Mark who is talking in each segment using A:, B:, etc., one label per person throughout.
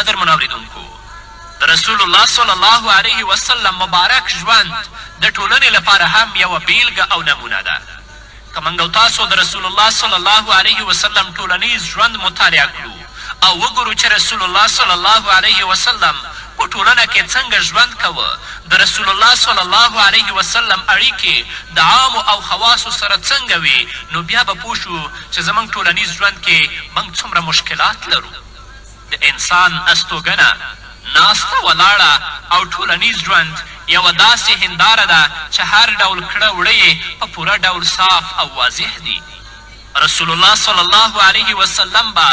A: قدرمنو اورېدونکو! د رسول الله صلی الله علیه وسلم مبارک ژوند د ټولنې لپاره هم یوه بېلګه او نمونه ده. که موږ او تاسو د رسول الله صلی الله علیه وسلم ټولنیز ژوند مطالعه کړو او وګورو چې رسول الله صلی الله علیه وسلم په ټولنه کې څنګه ژوند کوه، د رسول الله صلی الله علیه وسلم اړیکې د عامو او خواصو سره څنګه وې، نو بیا به پوه شو چې زموږ ټولنیز ژوند کې موږ څومره مشکلات لرو. د انسان استوګنه، ناسته ولاړه او ټولنیز ژوند یوه داسې هنداره ده چې هر ډول کړه وړه یې په پوره ډول صاف او واضح دي. رسول الله صلی الله علیه وسلم به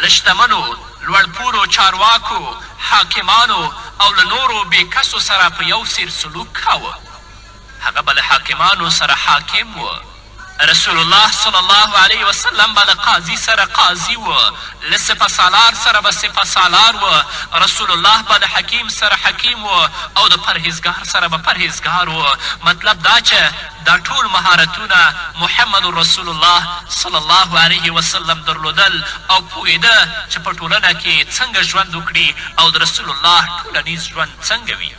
A: له شتمنو، لوړ پوړو چارواکو، حاکمانو او له نورو بې کسو سره په یو څېر سلوک کاوه. هغه به له حاکمانو سره حاکم و. رسول الله صلی الله علیه وسلم به له قاضي سره قاضي و، له سپه سالار سره به سپه سالار و، رسول الله به له حکیم سره حکیم و او د پرهېزګار سره به پرهېزګار و، مطلب دا چې دا ټول مهارتونه محمد رسول الله صلی الله علیه وسلم درلودل او پوهېده چې په ټولنه کې څنګه ژوند وکړي او د رسول الله ټولنیز ژوند څنګه وي.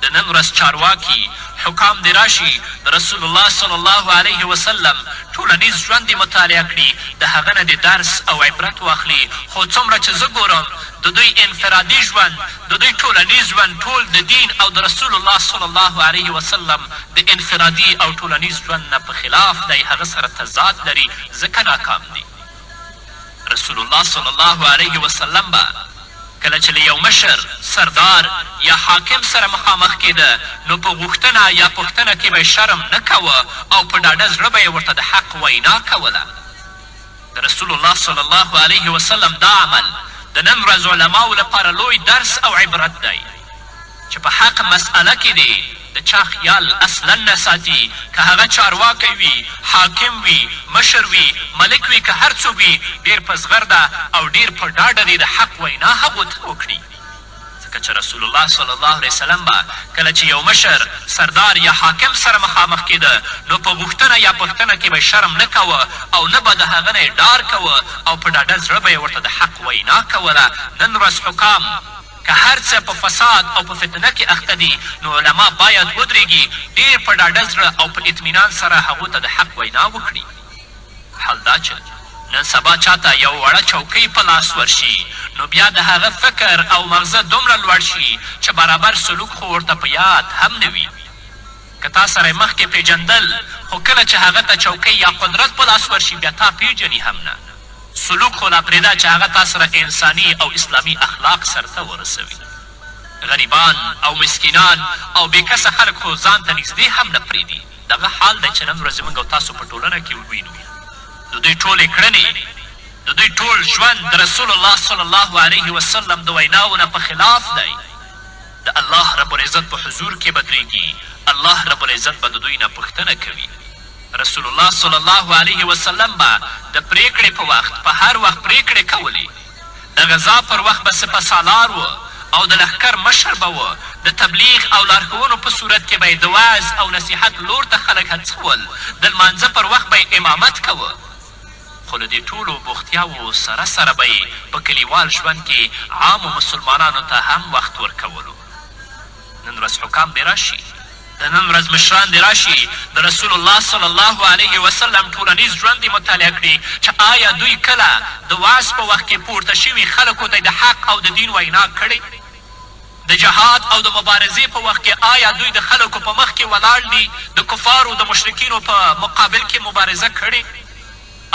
A: د نن ورځ چارواکي، حکام دې راشي، د رسول الله صلی الله علیه وسلم ټولنیز ژوند دې مطالعه کړي، د هغه نه دې درس او عبرت واخلي، خو څومره چې زه ګورم د دوی انفرادي ژوند، د دوی ټولنیز ژوند ټول د دین او د رسول الله صلی الله علیه وسلم د انفرادي او ټولنیز ژوند نه په خلاف دی، هغه سره تضاد لري، ځکه ناکام دي. رسول الله صلی الله علیه وسلم به کله چې له یو مشر، سردار یا حاکم سره مخامخ کېده نو په غوښتنه یا پوښتنه کې به یې شرم نه کاوه او په ډاډه زړه به یې ورته د حق وینا کوله. د رسول الله صلی الله علیه وسلم دا عمل د نن ورځ علماوو لپاره لوی درس او عبرت دی چې په حق مسئله کې دې د چا خیال اصلا نه ساتي، که هغه چارواکی وي، حاکم وي، مشر وي، ملک وي که هر څوک وي، ډېر په زغرده او ډېر په ډاډه دې د حق وینا هغو ته وکړي. ځکه چې رسول الله صلی الله علیه وسلم به کله چې یو مشر، سردار یا حاکم سره مخامخ کېده نو په غوښتنه یا پوښتنه کې به یې شرم نه کاوه او نه به د هغه نه یې ډار کاوه او په ډاډه زړه به یې ورته د حق وینا کوله. نن ورځ حکام که هر څه په فساد او په فتنه کې اخته دي نو علما باید ودرېږي، ډېر په ډاډه زړه او په اطمینان سره هغو ته د حق وینا وکړي. حال دا چې نن سبا چا ته یوه وړه چوکۍ په لاس ورشي نو بیا د هغه فکر او مغزه دومره لوړ شي چې برابر سلوک خو ورته په یاد هم نه وي. که تا سره یې مخکې پېژندل خو کله چې هغه ته چوکۍ یا قدرت په لاس ورشي بیا تا پېژني هم نه. سلوک خو لا پرېږده چې هغه تا سره انساني او اسلامي اخلاق سرته ورسوي. غریبان او مسکینان او بې کسه خلک خو ځان ته نږدې هم نه پرېږدي. دغه حال دی چې نن ورځ موږ او تاسو په ټولنه کې وینو. د دوی ټولې کړنې، د دوی ټول ژوند د رسول الله صلی الله علیه وسلم د ویناوو نه په خلاف دی. د الله رب العزت په حضور کې به درېږي، الله رب العزت به د دوی نه پوښتنه کوي. رسول الله صلی الله علیه وسلم به د پرېکړې په وخت په هر وخت پرېکړې کولې. د غزا پر وخت به سپه سالار و او د لښکر مشر به و، د تبلیغ او لارښوونو په صورت کې به یې د وعظ او نصیحت لور ته خلک هڅول، د لمانځه پر وخت به یې امامت کوه، خو له دې ټولو بوختیاوو سره سره به یې په کلیوال ژوند کې عامو مسلمانانو ته هم وخت ورکولو. نن ورځ حکام دې راشي، د نن ورځ مشران دې راشي، د رسول الله صلی الله علیه وسلم ټولنیز ژوند دې مطالعه کړي چې آیا دوی کله د وعظ په وخت کې پورته شوي خلکو ته د حق او د دین وینا کړې؟ د جهاد او د مبارزې په وخت کې آیا دوی د خلکو په مخ کې ولاړ دي، د کفارو د مشرکینو په مقابل کې مبارزه کړې؟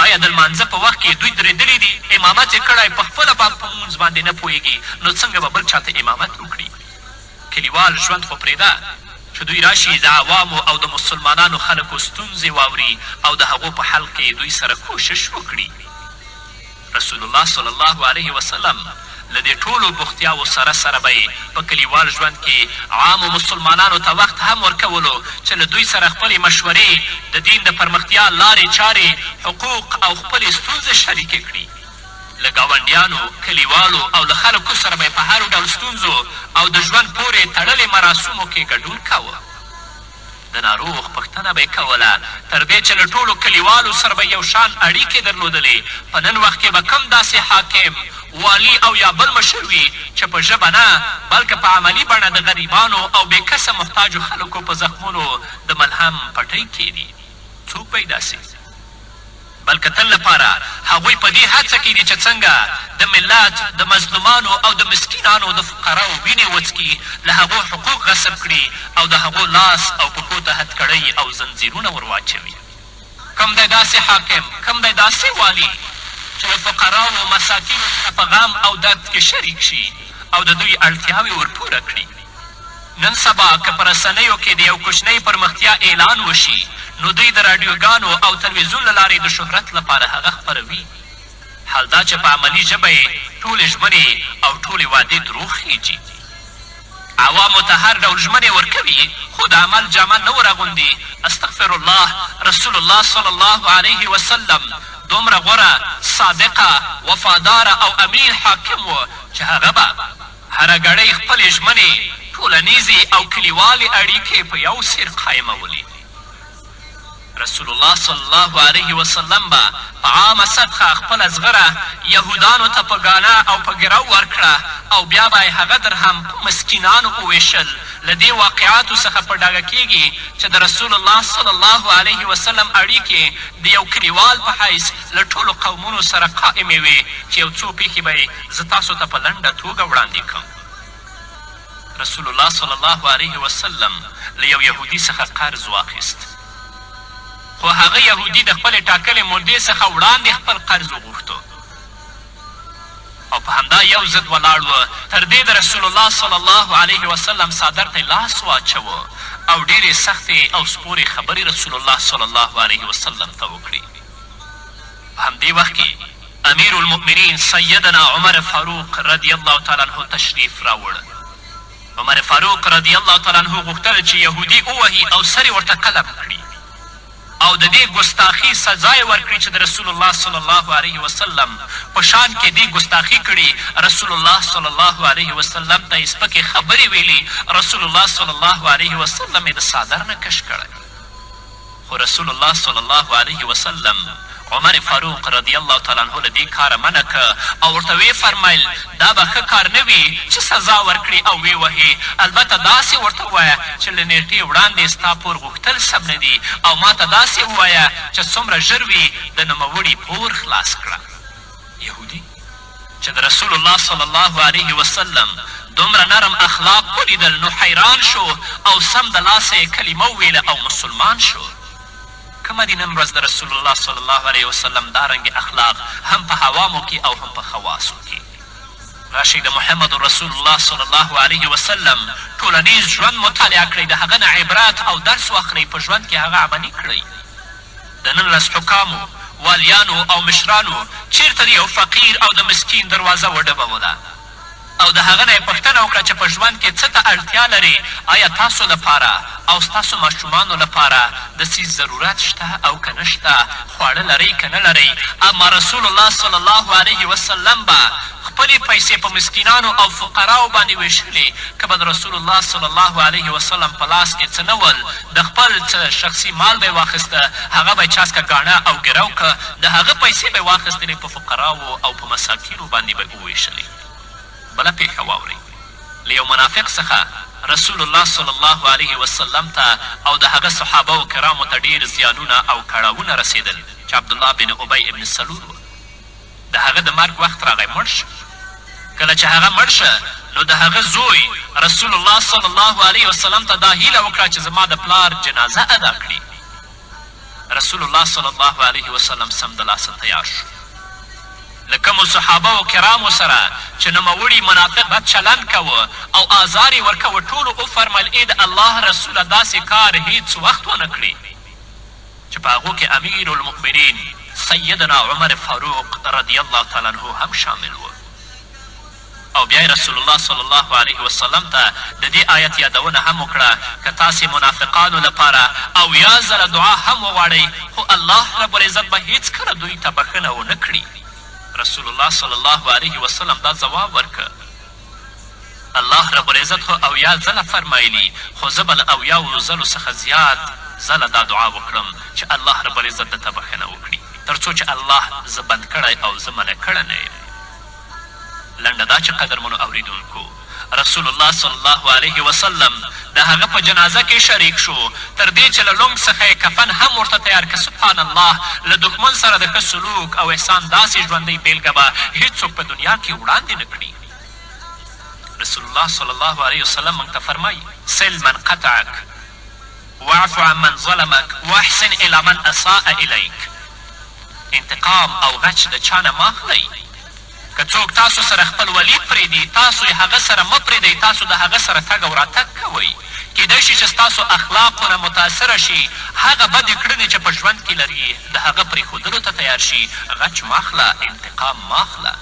A: آیا د لمانځه په وخت کې دوی درېدلي دي، امامت یې کړی، په خپله به په لمونځ باندې نه پوهېږي، نو څنګه به بل چا ته امامت وکړي؟ کلیوال ژوند خو پرېږده چې دوی راشي د عوامو او د مسلمانانو خلکو ستونزې واوري او د هغو په حل کې دوی سره کوشش وکړي. رسول الله صلی الله علیه وسلم له دې ټولو بوختیاوو سره سره به یې په کلیوال ژوند کې عامو مسلمانانو ته وخت هم ورکولو چې له دوی سره خپلې مشورې، د دین د پرمختیا لارې چارې، حقوق او خپلې ستونزې شریکې کړي. له ګاونډیانو، کلیوالو او له خلکو سره به یې په هر ډول ستونزو او د ژوند پورې تړلې مراسمو کې ګډون کاوه. د ناروغ پوښتنه به یې کوله، تر دې چې له ټولو کلیوالو سره به یې یو شان اړیکې درلودلې. په نن وخت کې به کوم داسې حاکم، والي او یا بل مشر وي چې په ژبه نه بلکه په عملي بڼه د غریبانو او بې کسه محتاجو خلکو په زخمونو د ملهم پټۍ کېږدي؟ څوک به یې داسې بلکه تل لپاره هغوی په دې هڅه کې دي چې څنګه د ملت د مظلومانو او د مسکینانو د فقراوو وینې وڅکي، له هغو حقوق غصب کړي او د هغو لاس او پښو ته هتکړۍ او ځنځیرونه ور واچوي. کوم دی داسې حاکم، کوم دی داسې والي چې له فقراوو، مساکینو سره په غم او درد کې شریک شي او د دوی اړتیاوې ور پوره کړي؟ نن سبا که په رسنیو کې د یو کوچنۍ پرمختیا اعلان وشي، نو دوی د راډیوګانو او تلویزیون له لارې د شهرت لپاره هغه خپروي، حال دا چې په عملي ژبه یې ټولې ژمنې او ټولې وعدې دروغ خېژي. عوامو ته هر ډول ژمنې ورکوي، خو د عمل جامه نه ور اغوندي. استغفر الله، رسول الله صلی الله علیه وسلم دومره غوره، صادقه، وفاداره او امین حاکم و چې هغه به هره ګړۍ خپلې ژمنې، ټولنیزې او کلیوالې اړیکې په یو سیر قایمولې. رسول الله صلی الله علیه وسلم به په عامه سطحه خپله زغره یهودانو ته په ګانه او په ګرو ورکړه او بیا به یې هغه درهم په مسکینانو ووېشل. له دې واقعاتو څخه په ډاګه کېږي چې د رسول الله صلی الله علیه وسلم اړیکې د یو کلیوال په حیث له ټولو قومونو سره قائمې وې چې یو څو پېښې به یې زه تاسو ته په لنډه توګه وړاندې کړم. رسول الله صلی الله علیه وسلم له یو یهودي څخه قرض واخیست، خو هغه یهودي د خپلې ټاکلې مودې څخه وړاندې خپل قرض وغوښتو او په همدا یو ضد ولاړ و، تر دې د رسول الله صلی الله علیه وسلم څادر ته یې لاس واچوه او ډېرې سختې او سپورې خبرې رسول الله صلی الله علیه وسلم ته وکړې. په همدې وخت کې امیر المؤمنین سیدنا عمر فاروق رضی الله تعالی عنه تشریف راوړ. عمر فاروق رضی الله تعالی عنه غوښتل چې یهودي ووهي او سر یې ورته قلم کړي او د دې ګستاخي سزا یې ورکړي چې د رسول الله صلی الله علیه وسلم په شان کې دې ګستاخي کړې، رسول الله صلی الله علیه وسلم ته یې سپکې خبرې ویلي، رسول الله صلی الله علیه وسلم یې د څادر نه کش کړی. خو رسول الله صلی الله علیه وسلم عمر فاروق رضی الله تعالی عنه له دې کاره منع کړ او ورته ویې فرمایل، دا به ښه کار نه وي چې سزا ورکړې او ویې وهې، البته داسې ورته ووایه چې له نېټې وړاندې ستا پور غوښتل سم نه دي او ماته داسې ووایه چې څومره ژر وي د نوموړي پور خلاص کړه. یهودي چې د رسول الله صلی الله علیه وسلم دومره نرم اخلاق ولیدل نو حیران شو او سمدلاسه یې کلمه وویله او مسلمان شو. کومه دي نن ورځ د رسول الله صلی الله علیه وسلم دا رنګې اخلاق هم په عوامو کې او هم په خواصو کې؟ راشئ د محمد رسول الله صلی الله علیه وسلم ټولنیز ژوند مطالعه کړئ، د هغه نه عبرت او درس واخلئ، په ژوند کې هغه عملي کړئ. د نن ورځ حکامو، والیانو او مشرانو چېرته د یو فقیر او د مسکین دروازه وډبوله او د هغه نه یې پوښتنه وکړه چې په ژوند کې څه ته اړتیا لرې، آیا تاسو لپاره او ستاسو ماشومانو لپاره د څیز ضرورت شته او که نه شته، خواړه لرئ که نه لرئ؟ اما رسول الله صلی الله علیه وسلم به خپلې پیسې په مسکینانو او فقراوو باندې وېشلې، که به د رسول الله صلی الله علیه وسلم په لاس کې څه نه ول، د خپل څه شخصي مال به یې واخیسته، هغه به یې چاسکه ګاڼه او ګرو که، د هغه پیسې به یې واخیستلې په فقراوو او په مساکینو باندې به یې ووېشلې. بله پېښه واورئ، له یو منافق څخه رسول الله صلی الله علیه وسلم ته او د هغه صحابه و کرامو ته ډېر زیانونه او کړاوونه رسېدل چې عبدالله بن ابی ابن سلول و. د هغه د مرګ وخت راغی مړ شو. کله چې هغه مړ شه نو د هغه زوی رسول الله صلی الله علیه وسلم ته دا هیله وکړه چې زما د پلار جنازه ادا کړي. رسول الله صلی الله علیه وسلم سمدلاسه تیار شو. له کومو صحابه و کرامو سره چې نوموړي منافق بد چلند کاوه او آزار یې ورکاوه ټولو وفرمایل ای د الله رسوله داسې کار هیڅ وخت ونه کړې. چې په هغو کې امیر المؤمنین سیدنا عمر فاروق رضی الله تعالی عنه هم شامل و. او بیا یې رسول الله صلی الله علیه وسلم ته د دې آیت یادونه هم وکړه، که تاسې منافقانو لپاره 70 ځله دعا هم وغواړئ خو الله رب العزت به هېڅکله دوی ته بښنه ونه کړي. رسول الله صلی الله علیه وسلم دا ځواب ورکړ. الله رب العزت خو 70 ځله فرمایلي، خو زه به له اویاوو ځلو څخه زیات ځله دا دعا وکړم چې الله رب العزت ده ته بښنه وکړي، تر څو چې الله زه بند کړی او زه منع کړی نه یم. لنډه دا چې قدرمنو اورېدونکو! رسول الله صلی الله علیه وسلم د هغه په جنازه کې شریک شو، تر دې چې له لونګ څخه یې کفن هم ورته تیار کړ، سبحان الله! له دښمن سره د ښه سلوک او احسان داسې ژوندۍ بېلګه به هېڅوک په دنیا کې وړاندې نه کړي. رسول الله صلی الله علیه وسلم موږ ته فرمایي، صل من قطعک واعف عمن ظلمک واحسن الی من اساء الیک، انتقام او غچ د چا نه مه اخلئ، که څوک تاسو سره خپل ولي پرېږدي، تاسو یې هغه سره مه پرېږدئ، تاسو د هغه سره تګ او راتګ کوئ، کېدای شي چې ستاسو اخلاقو نه متاثره شي، هغه بدې کړنې چې په ژوند کې لري، د هغه پرېښودلو ته تیار شي، غچ مه اخله، انتقام مه اخله.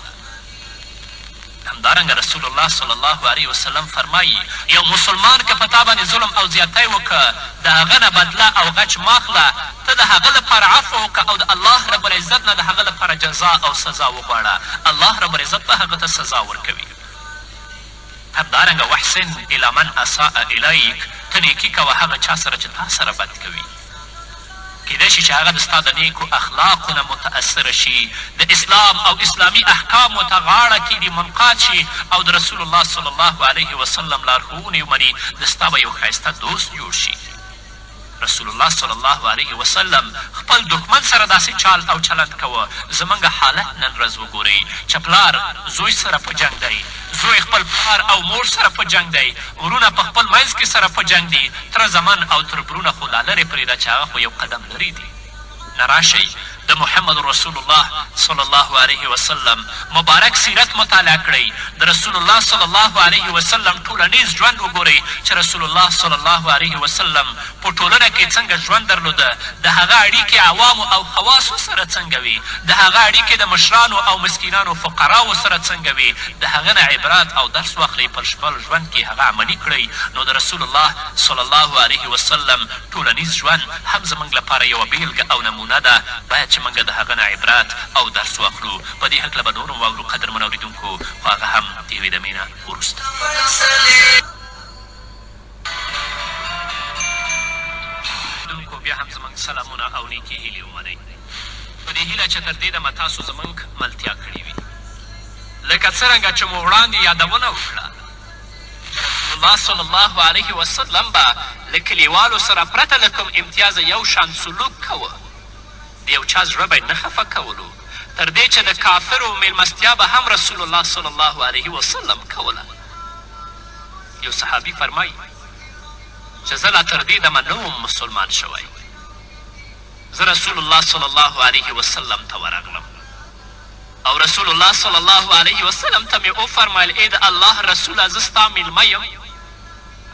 A: همدارنګه رسول الله صلی الله علیه وسلم فرمايي، یو مسلمان که په تا باندې ظلم او زیاتی وکړ، د هغه نه بدله او غچ مه اخله، ته د هغه لپاره عفوه وکړه او د الله رب العزت نه د هغه لپاره جزا او سزا وغواړه، الله رب العزت به هغه ته سزا ورکوي. همدارنګه واحسن الی من اساء الیک، ته نیکي کوه هغه چا سره چې تا سره بد کوي. کېدای شي چې هغه د ستا د نېکو اخلاقو نه متأثره شي، د اسلام او اسلامي احکامو ته غاړه کېږدي، منقاد شي او د رسول الله صلی الله علیه وسلم لارښوونې ومني، د ستا به یو ښایسته دوست جوړ شي. رسول الله صلی الله علیه وسلم خپل دښمن سره داسې چال او چلند کوه، زمونږ حالت نن ورځ وګورئ چې پلار زوی سره په جنګ دی، زوی خپل پلار او مور سره په جنګ دی، ورونه په خپل منځ کې سره په جنګ دي، تره زمن او تربرونه خو لا لرې پرېږده چې هغه خو یو قدم لرې دي. نه راشئ د محمد رسول الله صلی الله علیه وسلم مبارک سیرت مطالعه کړئ، د رسول الله صلی الله علیه وسلم ټولنیز ژوند وګورئ چې رسول الله صلی الله علیه وسلم په ټولنه کې څنګه ژوند درلوده، د هغه اړیکې عوامو او خواصو سره څنګه وې، د هغه اړیکې د مشرانو او مسکینانو فقراوو سره څنګه وې، د هغه نه عبرت او درس واخلئ، پر خپل ژوند کې هغه عملي کړئ، نو د رسول الله صلی الله علیه وسلم ټولنیز ژوند هم زمونږ لپاره یوه بېلګه او نمونه ده، باید چې مونږ د هغه نه عبرت او درس واخلو. په دې هکله به نور هم واورو قدرمنو اورېدونکو، خو هغه هم د یوې دمې نه وروسته. اورېدونکو بیا هم زمونږ سلامونه او نېکې هیلې ومنئ، په دې هیله چې تر دې دمه تاسو زمونږ ملتیا کړې وي. لکه څرنګه چې مو وړاندې یادونه وکړه، چې رسول الله صلی الله علیه وسلم به له کلیوالو سره پرته له کوم امتیازه یو شان سلوک کوه، د یو چا زړه به یې نه خفه کولو، تر دې چې د کافرو میلمستیا به هم رسول الله صلی الله علیه وسلم کوله. یو صحابي فرمایي چې زه لا تر دې دمه نه وم مسلمان شوی، زه رسول الله صلی الله علیه وسلم ته ورغلم او رسول الله صلی الله علیه وسلم ته مې وفرمایل، ای د الله رسوله زه ستا میلمه یم.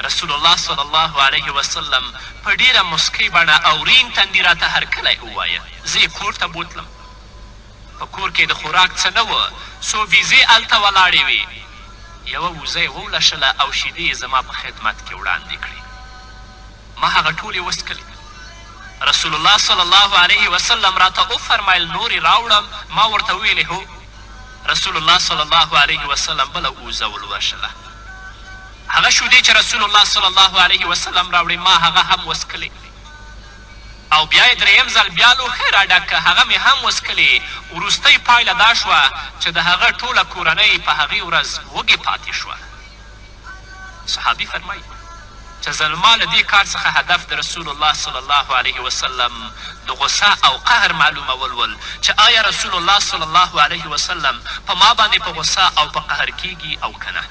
A: رسول الله صلی الله علیه وسلم په ډېره موسکۍ بڼه او ورین تندي راته هرکلی ووایه. زه یې کور ته بوتلم. په کور کې د خوراک څه نه و، څو بیزې هلته ولاړې وې. یوه وزه یې وولشله او شیدې یې زما په خدمت کې وړاندې کړې. ما هغه ټولې وڅکلې. رسول الله صلی الله علیه وسلم راته وفرمایل، نورې راوړم؟ ما ورته وویلې، هو. رسول الله صلی الله علیه وسلم بله اوزه ولوشله. هغه شودې چې رسول الله صلی الله علیه وسلم راوړې، ما هغه هم وڅکلې. او بیا یې درېیم ځل بیا لوښی راډک کړ، هغه مې هم وڅکلې. وروستۍ پایله دا شوه چې د هغه ټوله کورنۍ په هغې ورځ وږې پاتې شوه. صحابي فرمايي چې زما له دې کار څخه هدف د رسول الله صلی الله علیه وسلم د غصه او قهر معلومول ول چې آیا رسول الله صلی الله علیه وسلم په ما باندې په غصه او په قهر کېږي او که نه؟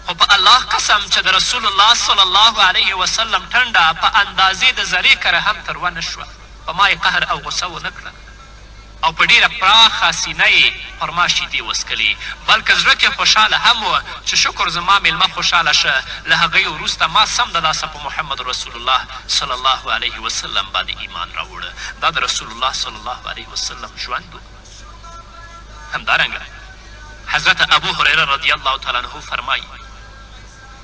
A: خو په الله قسم چې د رسول الله صلی الله علیه وسلم ټنډه په اندازې د ذرې کره هم تروه نه شوه، په ما یې قهر او غصه ونه کړه. او په ډېره پراخه سینه یې پر ما شیدې وڅکلې، بلکه زړه کې خوشحاله هم و چې شکر زما مېلمه خوشحاله شه، له هغې وروسته ما سمدلاسه په محمد رسول الله صلی الله علیه وسلم باندې ایمان راوړ. دا د رسول الله صلی الله علیه وسلم ژوند و. همدارنګه حضرت ابو هریره رضی الله تعالی عنه فرمایي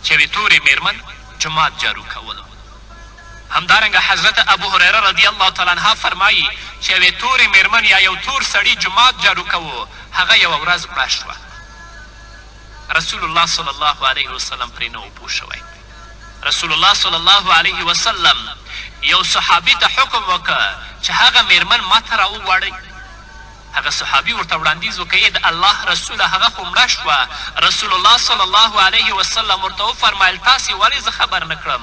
A: چې یوې تورې مېرمن جومات جارو کولو. همدارنګه حضرت ابوهریره رضی الله تعالی عنها فرمايي چې یوې تورې مېرمن یا یو تور سړي جومات جارو کوو، هغه یوه ورځ مړه شوه. رسول الله صلی الله علیه وسلم پرې نه و پوه شوی. رسول الله صلی الله علیه وسلم یو صحابي ته حکم وکړ چې هغه مېرمن ماته راوغواړئ. هغه صحابي ورته وړاندیز وکړ، ای د الله رسوله! هغه خو مړه شوه. رسول الله صلی الله علیه وسلم ورته وفرمایل، تاسې ولې زه خبر نه کړم؟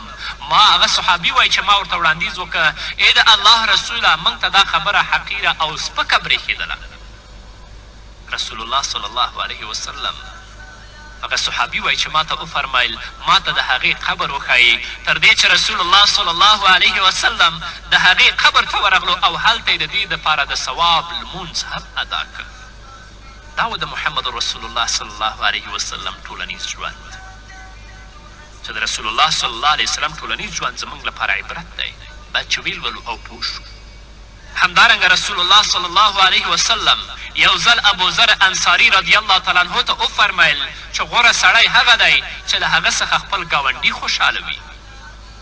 A: ما، هغه صحابي وایي چې ما ورته وړاندیز وکړ، ای د الله رسوله! موږ ته دا خبره حقیره او سپکه برېښېدله. رسول الله صلی الله علیه وسلم هغه صحابي وایي چې ماته وفرمایل، ماته د هغې قبر وښایئ، تر دې چې رسول الله صلی الله علیه وسلم د هغې قبر ته ورغلو او هلته یې د دې دپاره د ثواب لمونځ هم ادا کړ. دا و د محمد رسول الله صلی الله علیه وسلم ټولنیز ژوند، چې د رسول الله صلی الله علیه وسلم ټولنیز ژوند زمونږ لپاره عبرت دی، باید چې ویې لولو او پوه شو. همدارنګه رسول الله صلی الله علیه وسلم یو ځل ابوذر انصاري رضی الله تعالی عنه ته وفرمایل چې غوره سړی هغه دی چې له هغه څخه خپل ګاونډي خوشحاله وي،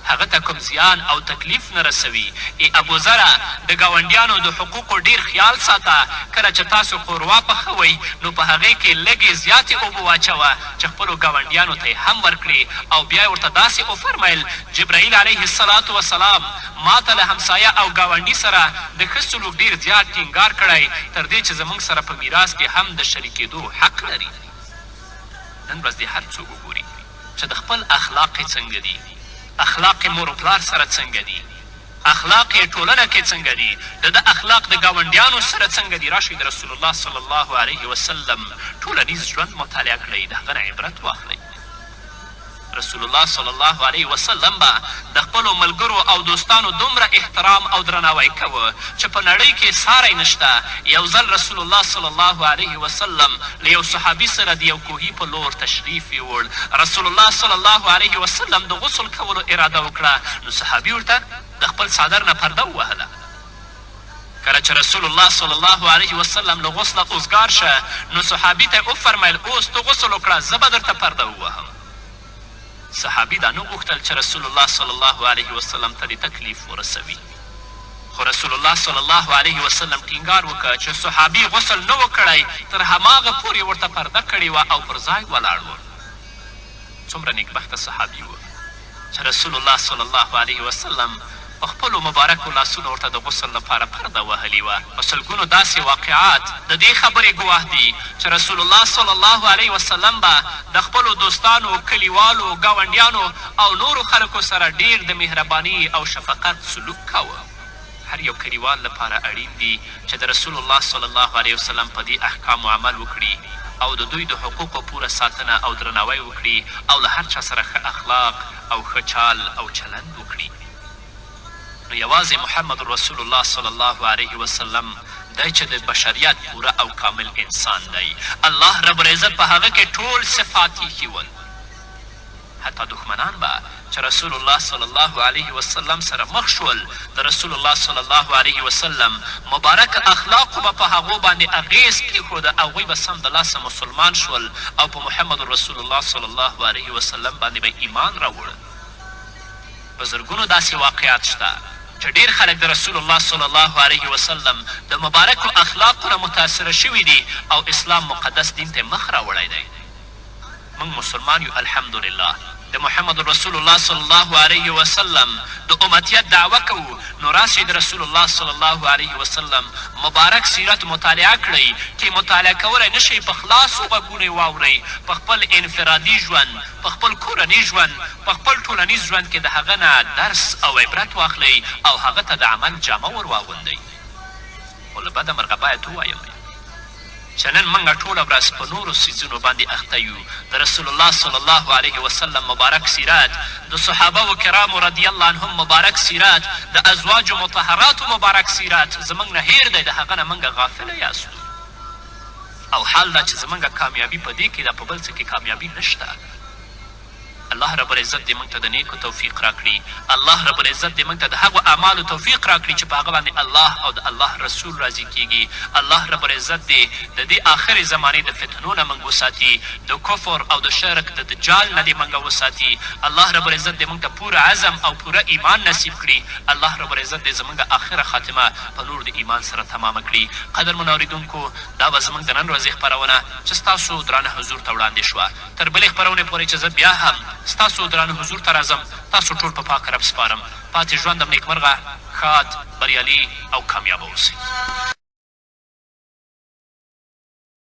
A: هغه ته کوم زیان او تکلیف نه رسوي. ای ابوذره! د ګاونډیانو د حقوقو ډېر خیال ساته، کله چې تاسو ښوروا پخوئ نو په هغې کې لږې زیاتې اوبه واچوه چې خپلو ګاونډیانو ته یې هم ورکړې او بیا یې ورته داسې وفرمایل، جبرائیل علیه الصلوة والسلام ماته له همسایه او ګاونډي سره د ښه سلوک ډېر زیات ټینګار کړی، تر دې چې زمونږ سره په میراث کې هم د شریکېدو حق لري. نن ورځ دې هر څوک وګوري چې د خپل اخلاق یې څنګه دي، اخلاق یې مور و پلار سره څنګه دي، اخلاق یې ټولنه کې څنګه دي، د ده اخلاق د ګاونډیانو سره څنګه دي، راشئ د رسول الله صلی الله علیه وسلم ټولنیز ژوند مطالعه کړئ، د هغه نه عبرت واخلئ. رسول الله صلی الله علیه وسلم به د خپلو ملګرو او دوستانو دومره احترام او درناوی کاوه چې په نړۍ کې ساری نشته، یو ځل رسول الله صلی الله علیه وسلم له یو صحابي سره د یو کوهي په لور تشریف یووړ، رسول الله صلی الله علیه وسلم د غسل کولو اراده وکړه نو صحابي ورته د خپل څادر نه پرده ووهله. کله چې رسول الله صلی الله علیه وسلم له غسله اوزګار شه نو صحابي ته یې وفرمایل، اوس ته غسل وکړه زه به درته پرده ووهم. صحابي دا نه غوښتل چې رسول الله صلی الله علیه وسلم ته دې تکلیف ورسوي خو رسول الله صلی الله علیه وسلم ټینګار وکړ چې صحابي غسل نه و کړی تر هماغه پورې ورته پرده کړې وه او پر ځای ولاړ و. څومره نېکبخته صحابي و چې رسول الله صلی الله علیه وسلم په خپلو مبارکو لاسونو ورته د غسل لپاره پرده وهلي وه. په سلګونو داسې واقعات د دې خبرې ګواه دي چې رسول الله صلی الله علیه وسلم به د خپلو دوستانو، کلیوالو، ګاونډیانو او نورو خلکو سره ډېر د مهرباني او شفقت سلوک کاوه. هر یو کلیوال لپاره اړین دي چې د رسول الله صلی الله علیه وسلم په دې احکامو عمل وکړي او د دوی د حقوقو پوره ساتنه او درناوی وکړي او له هر چا سره ښه اخلاق او ښه چال او چلند وکړي. نو یوازې محمد رسول الله صلی الله علیه وسلم دی چې د بشریت پوره او کامل انسان دی، الله رب العزت په هغه کې ټول صفات ایښي ول. حتی دښمنان به چې رسول الله صلی الله علیه وسلم سره مخ شول، د رسول الله صلی الله علیه وسلم مبارک اخلاقو به په هغو باندې اغېز کېښوده، هغوی به سمدلاسه مسلمان شول او په محمد رسول الله صلی الله علیه وسلم باندې به یې ایمان راوړ. په زرګونو داسې واقعات شته چې ډېر خلک د رسول الله صلی الله علیه وسلم د مبارکو اخلاقو نه متاثره شوي دي او اسلام مقدس دین ته یې مخ راوړی دی. موږ مسلمان یو الحمدلله د محمد رسول الله صلی الله علیه وسلم د امتیت دعوه کوو نو راشئ د رسول الله صلی الله علیه وسلم مبارک سیرت مطالعه کړئ که مطالعه کولای نه شئ په خلاصو غوږونو یې واورئ په خپل انفرادي ژوند په خپل کورني ژوند په خپل ټولنیز ژوند کې د هغه نه درس او عبرت واخلئ او هغه ته د عمل جامه ور واغوندئ خو له بده مرغه باید ووایم چې نن مونږ ټوله ورځ په نورو څیزونو باندې اخته یو، د رسول الله صلی الله علیه وسلم مبارک سیرت، د صحابه و کرامو رضی الله عنهم مبارک سیرت، د ازواجو مطهراتو مبارک سیرت زمونږ نه هیر دی، د هغه نه مونږ غافله یاستو او حال دا چې زمونږ کامیابي په دې کې ده په بل څه کې کامیابي نشته. الله رب العزت دې موږ ته د نېکو توفیق راکړي، الله رب العزت دې موږ ته د هغو اعمالو توفیق راکړي چې په هغه باندې الله او د الله رسول راضي کېږي، الله رب العزت دې د دې آخرې زمانې د فتنو نه موږ وساتي، د کفر او د شرک د دجال نه دې موږ وساتي، الله رب العزت دې موږ ته پوره عزم او پوره ایمان نصیب کړي، الله رب العزت دې زموږ آخره خاتمه په نور د ایمان سره تمامه کړي. قدرمنو اورېدونکو! دا وه زموږ د نن ورځې خپرونه چې ستاسو درانه حضور ته وړاندې شوه. تر بلې خپرونې پورې چې زه بیا هم ستاسو درانه حضور ته راځم، تاسو ټول په پاک رب سپارم. پاتې ژوند هم نېکمرغه، ښاد، بریالي او کامیابه اوسئ.